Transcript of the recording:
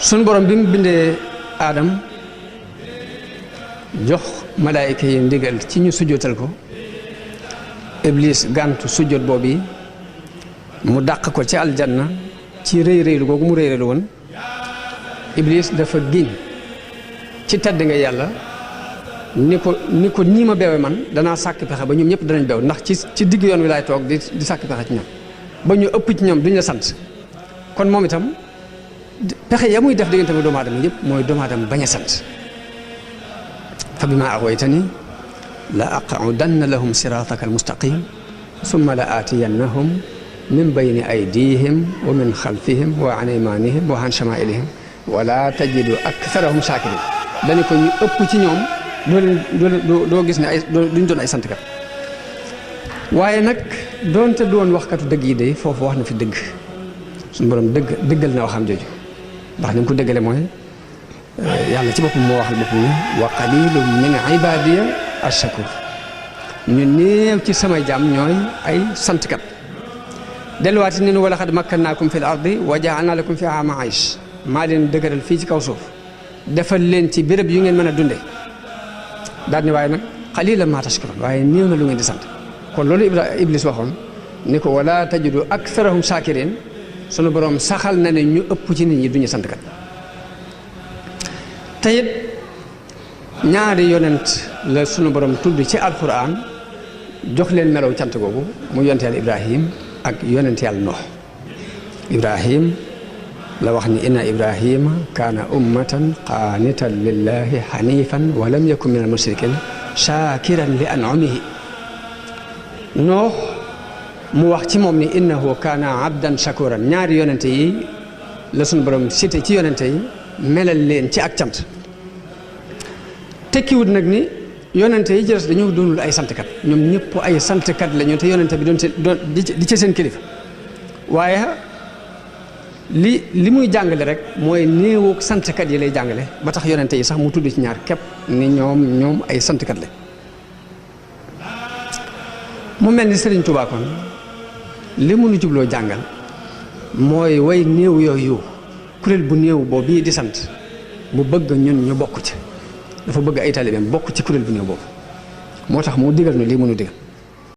sunu borom bi mu bindee aadam jox malaayika yi ndigal ci ñu sujjóotal ko iblis gàntu sujjóot boobu mu dàq ko ci aljanna ci rëy rëylu googu mu rëy rëylu woon iblis dafa giñ ci tedd nga yàlla ni ko nii ma beewe man danaa sàkk pexe ba ñoom ñëpp danañ beew ndax ci digg yoon wi laay toog di sàkk pexe ci ñoom ba ñu ëpp ci ñoom duñ la sant kon moom itam pexe ya muy def diggante ba doomu aadama yëpp mooy doomu aadama bañ a sant fa bimaa aghwaytanii la aq'udanna lahum siraataka almustaqim summa la aatiyannahum min bayni aydihim wa min xalfihim wa an aymanihim wa an shamaa'ilihim wala tajidu aktharahum shakirin dañu ko ñu ëpp ci ñoom doo gis ne duñ doon ay santkat waaye nag doonte doon waxkatu dëgg yi de foofu wax na fi dëgg suñu borom dëggal na waxam jooju ndax ni mu ko dëggale mooy yàlla ci boppam moo waxal boppam ne wa qalilun min ibadiya ash-shakur ñu néew ci samay jaam ñooy ay santkat delluwaati ne wa laqad makkannaakum fil ardi wa ja'alna lakum fiha ma'ish maa leen dëgëral fii ci kaw suuf defal leen ci béréb yu ngeen mën a dunde daal ni waaye nag qalilan ma tashkurun waaye néew na lu ngeen di sant kon loolu iblis waxoon ni ko wala tajidu aktharahum shakirin sunu borom saxal na ne ñu ëpp ci nit ñi duñu sant kat te it ñaari yonent la sunu borom tudd ci alquran jox leen melaw cant googu mu yonent yàlla Ibrahim ak yonent yàlla Nuux Ibrahim la wax ni inna Ibrahima kaana ummatan qaanitan lillahi hanifan wa lam yakun min al mushrikin shakiran li an'amihi Nuux mu wax ci moom ni innahu kaana abdan shakuran ñaari yonente yi la sunu borom cité ci yonente yi melal leen ci ak cant tekkiwut nag ni yonente yi jërës dañoo doonul ay santkat ñoom ñëpp ay santkat la ñu te yonente bi doon di ci seen kilifa waaye li muy jàngale rek mooy néewu santkat yi lay jàngale ba tax yonente yi sax mu tudd ci ñaar képp ni ñoom ay santkat la mu mel ni Sëriñ Tuubaa kon li mu nu jubloo jàngal mooy way néew yooyu kuréel bu néew boobu bii di sant mu bëgg ñun ñu bokk ci dafa bëgg ay taalibeem bokk ci kuréel bu néew boobu moo tax mu digal nu lii mënu digal